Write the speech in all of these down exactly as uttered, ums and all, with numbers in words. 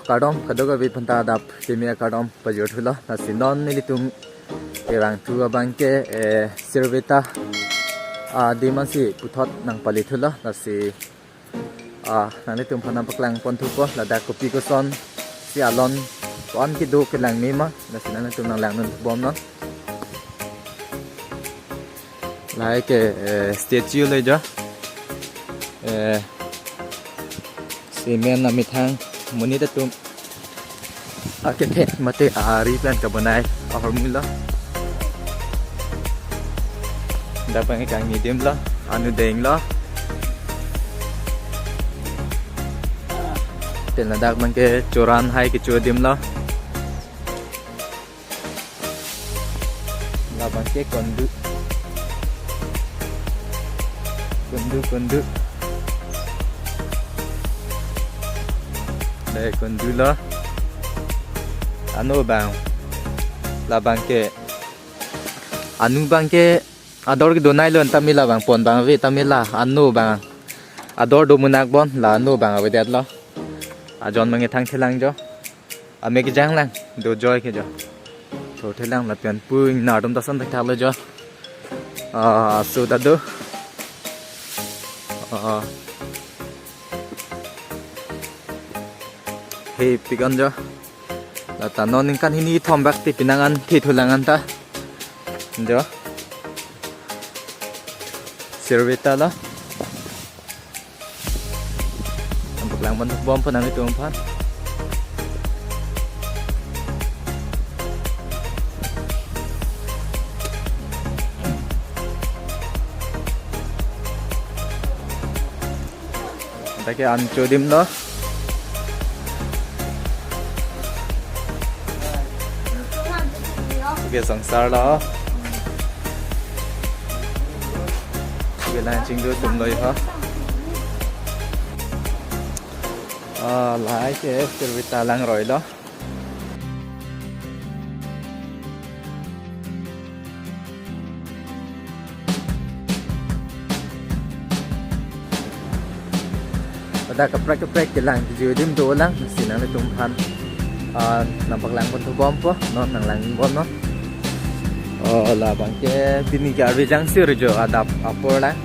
Kardom, kadokave aphanta adap kimi akardom pajirthulo. Lasi non nelitum kevangthu abangke, eh, Sirvetta adim ansi puthot nangpalithulo. Lasi, ah, nanglitum aphan nangpaklang ponthupo, ladak kopi kosonsi alon ko-an kedo kelang mema, lasi nanglitum nanglangdun bomnon. Lahai ke, eh, statue lo jo. Eh, cement amethang monit atum akethe mate ari pen kabonai ahormu lo. Dak abang kangni adim lo, anu deng lo. Pen ladak abangke choran hai kecho adim lo. Labangke kondu. Kondu, kondu. Dei kondu lo. Ano abang. Labangke. Anu abangke ador kedo nai lo tame labang pon abang ave tame la ano abang. Ador do munak bon la ano abang avedet lo. Ajon abangke thangthelang jo. Amek kejang lang, do joy ke jo. Tho thelang lapen pu ingnar atum ta ason thakthak lo jo. Ah, so ta do. Ah. Hei, pik an jo. Lata non ningkan hini thom bak ti pinang an thi thulang an ta. Jo. Sirvetta lo. Nangpaklang ponthu bompo nanglitum aphan. Dak ke an cho adim lo. Ke sangsar lo. Ke lang chingdu atum lo ha. Ah, lahai ke Sirvetta langroi lo. Pada kaprek kaprek kelang kecho adim dolang, lasi nanglitum aphan, ah, nangpaklang ponthu bompo, non nanglang bomnon. Oh, labangke pini ke arve jangsir jo adap apor lang.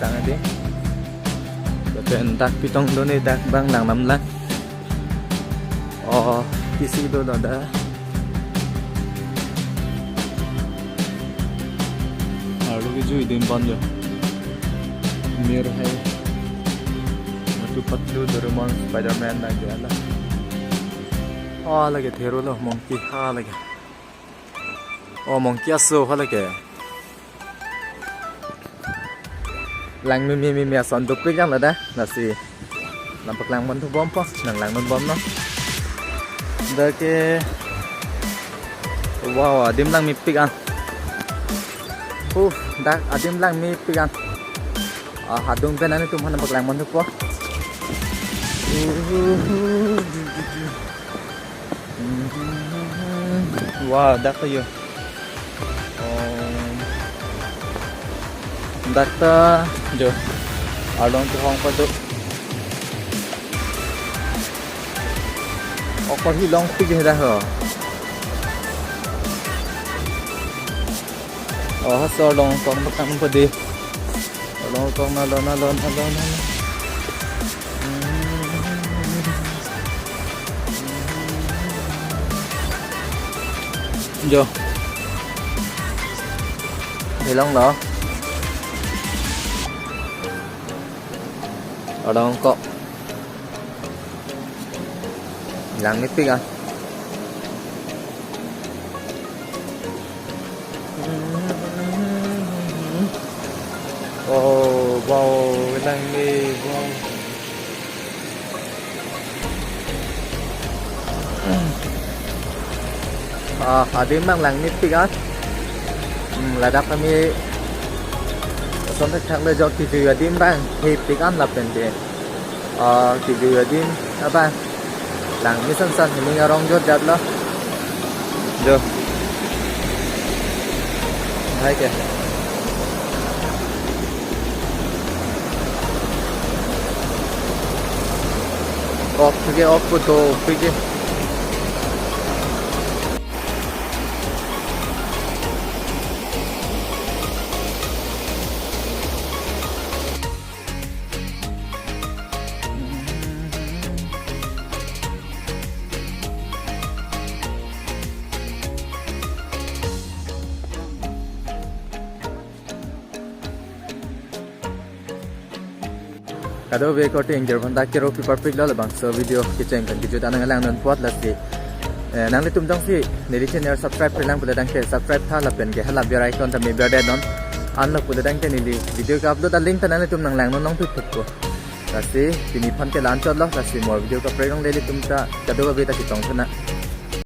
Sang adi. Lapen dak pitong do ne, dak abang lang nam lang. Oh, isi do lo da. Arlo kejui adim pon jo. Mir hai. Motu Patlu, Doraemon, Spider-Man lake hala. Oh, lake thero lo, monkey ha lake. Oh, monkey aso ha lake. Lang mimi mimi ason dopik jang lada. Lasi nangpaklang ponthu bompo, nanglangdun bomnon. Dak ke, wow, adim lang mepik an. Uh, dak adim lang mepik an. Ah, adung pen nanglitum aphan nangpaklang ponthupo. Uh, Wah, dak ta jo. Oh. Dak ta jo. Arlong kehong pado. Okor hi longpik he dak ho. Oh, so arlong kehong pakam padi. Arlong kehong nalo, nalo, nalo, nalo. Jo. Helong lo. Arlong kehong. Lang mepik ah. Oh, wow, lang me, wow. Ah, adim abang lang mepik ah. Hmm, ladak kami Son thakthak le jo kejui adim abang, hepik an lapen ke, ah, kejui adim abang. Lang misan san hini arong jot jat lo. Jo. Hai ke. Off ke, off ko to, off ke. Kadokave korte ingjir aphanta kero pi parpik lo, labangso video kecheng pen kejut an nanglang non puat lasi. Eh, nanglitum jongsi neli channel subscribe-pre lang pule tangte subscribe tha lapen ke hala bell icon ta me ber det non. Anlo pule tangte neli video ke-upload a-link ta nanglitum nanglang non nong pik pik ko. Lasi pini aphan ke la-anchot lo, lasi mo video kaprek along nelitum ta kadokave ta chetong thuna.